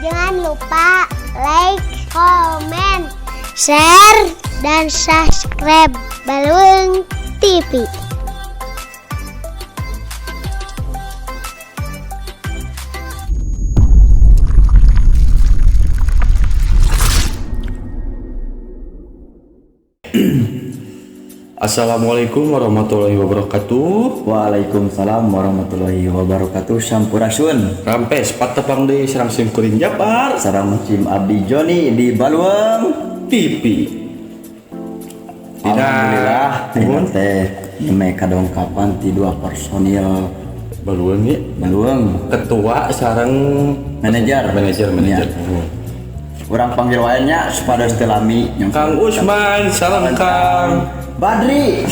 Jangan lupa like, comment, share, dan subscribe Balung TV. Assalamualaikum warahmatullahi wabarakatuh. Waalaikumsalam warahmatullahi wabarakatuh. Sampurasun. Rampes patepang deui sareng sim kuring Japar Sareng sim Abdi Joni di Baluang TV. Alhamdulillah dina teh nyeme kadongkapan ti dua personil Baluang ya. Baluang. Ketua sareng manajer. Manajer manajer. Ya. Urang panggil wae nya supados teu lami. Kang Usman, salam Kang. Badri.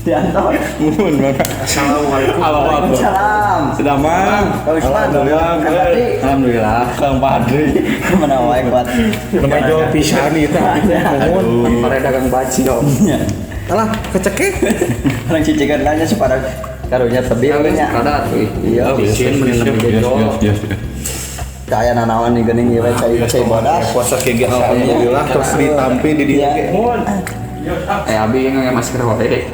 Diantar. Muhun mangga. Assalamualaikum. Waalaikumsalam. Sedamang. Kang Usman. Alhamdulillah. Kang Badri. Alhamdulillah. Kang Badri. Mana wae kuat. Namanya jual pisan ieu teh. Aduh. Pare dagang baci dong. Alah, kecekek. Orang cicikan nanya supados karunya tebih nya. Rada atuh. Iya. Isin meni lebih jol. Kaya nanaon nih geuning ieu cai cai bodas. Puasa kieu ge alhamdulillah terus ditampi di dieu ge. Eh abi nggak masker wae.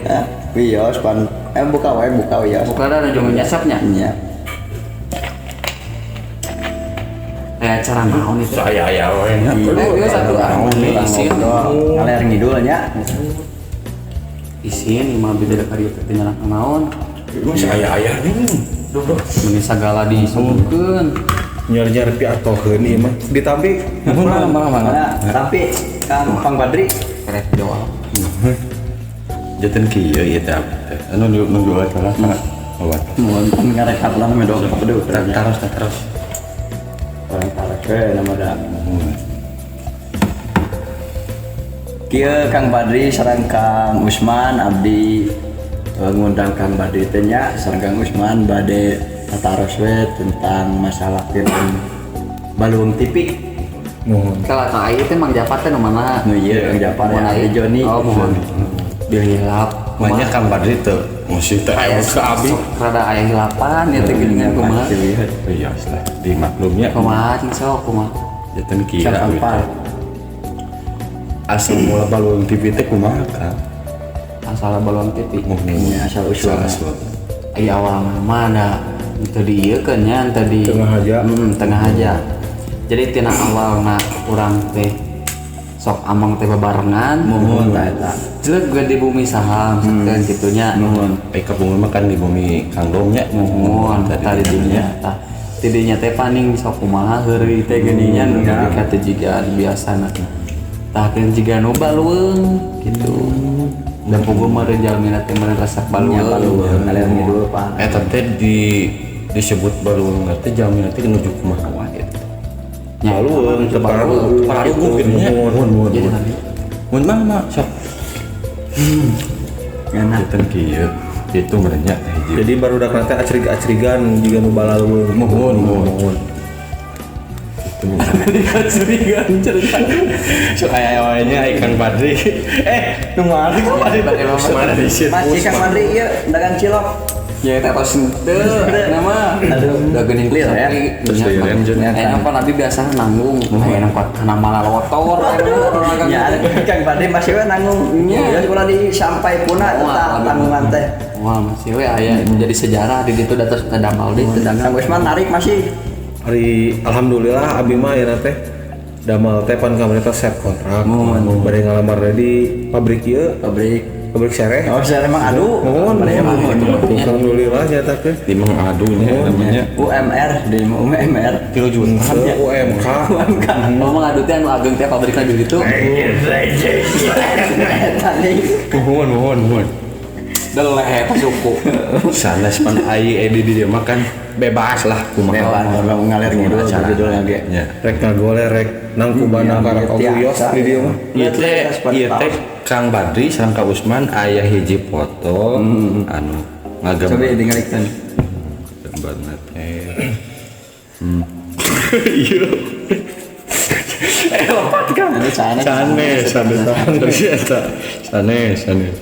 Wios pan buka wae buka wios. Buka ada jangan nyasapnya. Iya. Eh acara naon itu? Saya aya we nya. Eh satu ah. Isin. Ngaler ngidul nya. Isin mah beda ka dieu teh nyalak naon. Masa aya aya nih. Duh, meni sagala disebutkeun. Nyar-nyar pi atoheun ieu mah. Ditampi. Mangga mangga mangga. Tapi Kang Pang Badri Kerek jawab. Jaten kieu ieu teh. Anu nunggu lah. Awat. Mun ngarekap lah mah dong aduh Taros taros. Orang taros we nama da. Kieu Kang Badri sareng Kang Usman abdi ngundang Kang Badri teh nya sareng Kang Usman bade tataros we tentang masalah film Baluang TV. Nuhun. Kalau Kang Ayi teh Mang Japar teh nu mana? Nu ieu Kang Japar ya Abdi Joni. Oh, mohon. Bilih hilap. Banyak Kang Badri teh masih teh Aya ka abi. Rada aya hilapan ya teh geuningan kumaha. Iya lah, dimaklumnya. Kumaha cing sok kumaha. Jaten kieu abi teh. Asal mula Baluang TV teh kumaha Kang? Asal Baluang TV. Muhun. Asal usul. Ai awal mah da teu di ieu keun nya teu di tengah aja. Tengah aja. Jadi tina awalna urang teh sok amang teh bebarengan. Muhun tah eta. Jelek ge di bumi saham sakeun kitu nya. Muhun. Kapungkur mah kan di bumi Kang Dom nya. Muhun tadi dinya tah. Tidinya teh paning sok kumaha heureuy teh geuning nya nu nepi ka teu jiga biasana. Tah keun jiga nu balueung kitu. Dan punggung mah jalmina teh meureun resep balueung. Ngalir ngidul Pak. Eta teh di disebut balueung teh jalmina teh nuju kumaha wae. Balueung teu pararuguh pararuguh kitu nya. Muhun muhun. Mun mah mah sok. Enak teh kieu. Itu meureun nya teh hiji. Jadi barudak teh acrig-acrigan jiga nu balalueung. Muhun muhun. Acrig-acrigan cerita. Sok aya wae nya Kang Badri. Nu mana Kang Badri? Masih Kang Badri ieu dagang cilok. Ya eta tos teu nama. Aduh, da geuning clear ya. Aya apa nabi biasa nanggung, aya nang kana malalotor. Ya, Kang Badri masih we nanggung. Ya ulah di sampai puna eta tanggungan teh. Wah, masih we aya menjadi sejarah di ditu da tos damal deui teu Kang Usman narik masih. Ari alhamdulillah abi mah ayeuna teh damal teh pan kamari teh set kontrak. Bade ngalamar di pabrik ieu, pabrik sereh. Oh, sereh mah adu. Mohon, alhamdulillah nyata teh. Di mang adunya namanya UMR, di UMR 3 juta UMK. UMK. Oh, mang adu teh anu ageng teh pabrikna di ditu. Mohon, mohon, mohon. Deleh eta suku. Sanes pan ai edi di dieu mah kan bebas lah kumaha. Bebas ngalir ngidul judulnya ge. Rek ngagole rek nangkubana karak wios di dieu mah. Ieu teh Kang Badri sareng Kang Usman aya hiji foto anu ngagambar. Coba ditingalikeun. Gambarna teh. Iya. Lepat Kang. Sanes, sanes, sanes, sanes.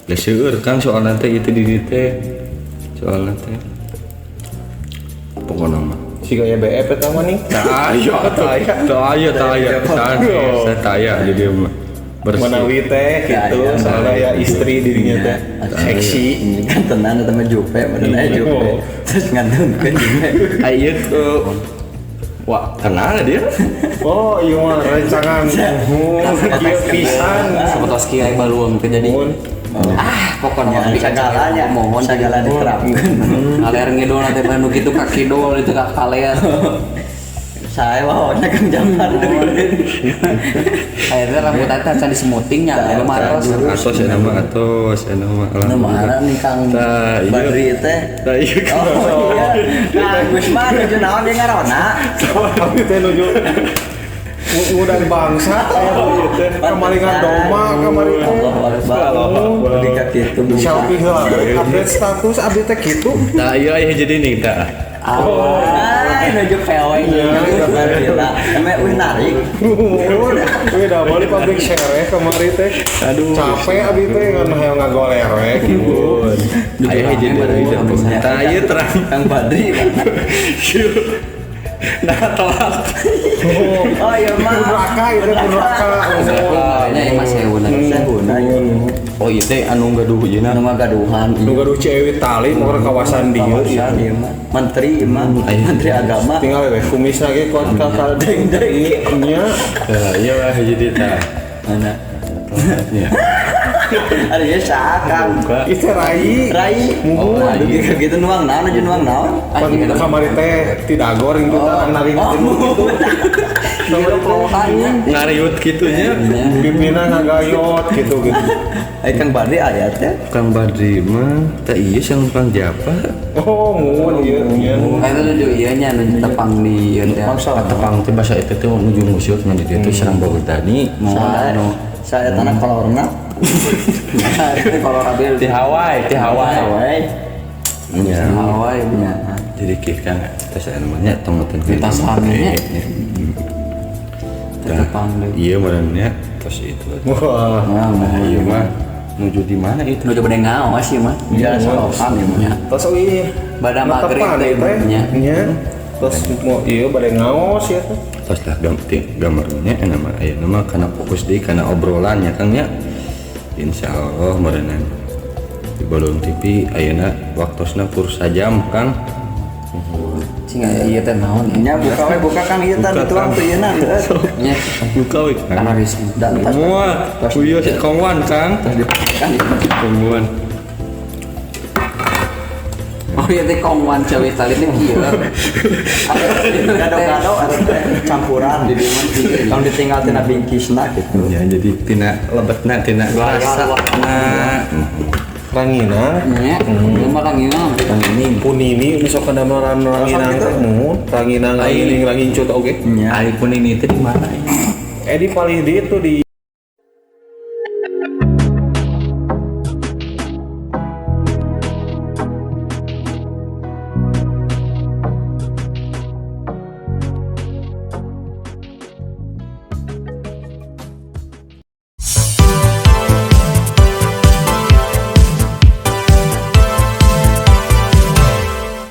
Ya seueur Kang soalna teh ieu di dieu teh. Soalna teh. Pokona mah Siga YBF eta mah nih. Tah aya tah aya tah aya tah aya jadi mah bersih. Manawi teh gitu, soalnya ya istri dirinya teh seksi. Kan tenan eta mah Jupe, mana aya Jupe. Terus ngandungkeun Jupe. Aya ke wah kenal dia. Oh, iya mah rencangan. Kieu pisan. Sebetos kiai baluang teh jadi. Ah, pokoknya mah Segalanya, mohon segala diterapkan. Ngaler ngidul nanti nu kitu ka kidul itu ka kaler. Saya mah Kang Japar. Akhirnya rambut teh can disemuting nya, aya mah atos. Atos ya nama atos ya nama. Nu mana nih Kang Badri teh? Tah iya. Oh iya. Kang Gusman nuju naon dia ngarona? Abi teh nuju ngundang bangsa kemalingan doma kamari teh. Allahu Akbar. Lebih ka kitu. Selfie heula update status abdi teh kitu. Tah iya aya jadi nih tah. Oh, nuju PW gila. Eme wih narik. Wih dah balik pabrik sereh kamari teh. Aduh. Capek abdi teh ngan hayang ngagolerek gitu. Aya jadi tah ieu terang Kang Badri. Nah telat. Oh iya mah. Neraka itu neraka. Nya ieu mah sewuna. Sewuna. Oh iya teh anu gaduh ieu Anu gaduhan. Nu gaduh Ciewit Tali mau ke kawasan dieu. Kawasan ieu mah. Menteri ieu mah. Menteri agama. Tinggal we kumisna ge kuat ka deng-deng nya. Tah iya lah jadi tah. Mana? Ya. Ada ya Kang. Itu Rai. Rai. Oh, dugi ka kitu nuang naon aja nuang naon. Pan kamari teh tidak goreng tuh naring gitu. Ieu pelokannya. Ngariut kitu nya. Pipina ngagayot gitu gitu. Ai Kang Badri aya teh. Kang Badri mah teh ieu sareng Kang Japar. Oh, mun ieu nya. Eta nuju ieu nya nuju tepang di ieu teh. Tepang teh basa eta teh nuju ngusir nya di dieu teh sareng Bagerdani. Anu saya tanah kolorna. Itu kolor abel Di Hawaii, di Hawaii. Nya. Hawaii nya. Jadi kieu Kang teh namanya tong teh. Kita saminya. Tepang deui. Iya meureunnya tos itu. Wah. Nah, ieu mah nuju di mana itu? Nuju bade ngaos ieu mah. Ya sorokan ieu mah. Tos euy. Bada magrib teh nya. Tos mau ieu bade ngaos ya teh. Tos lah gambarnya nama aya nama kana fokus deui kana obrolan nya Kang nya. Insyaallah meureunna di Balong TV ayeuna waktosna kursa jam Kang. Cing aya ieu teh naon nya buka we buka Kang ieu teh dituang teu ieuna nya. Buka we Kang. Wah, kuyo si Kongwan Kang. Tos dipakekan Kongwan. Oh iya teh Kongwan cewek tali teh kieu. Gado-gado teh campuran di dieu mah kieu. Tong ditinggal tina bingkisna gitu. Ya jadi tina lebetna tina rasana. Ranginang nya, ieu mah ranginang. Rangining. Punini besok kana mah ranginang teh mun ranginang rangining rangincut oge. Nya ari punini teh di mana? Di palih dieu tuh di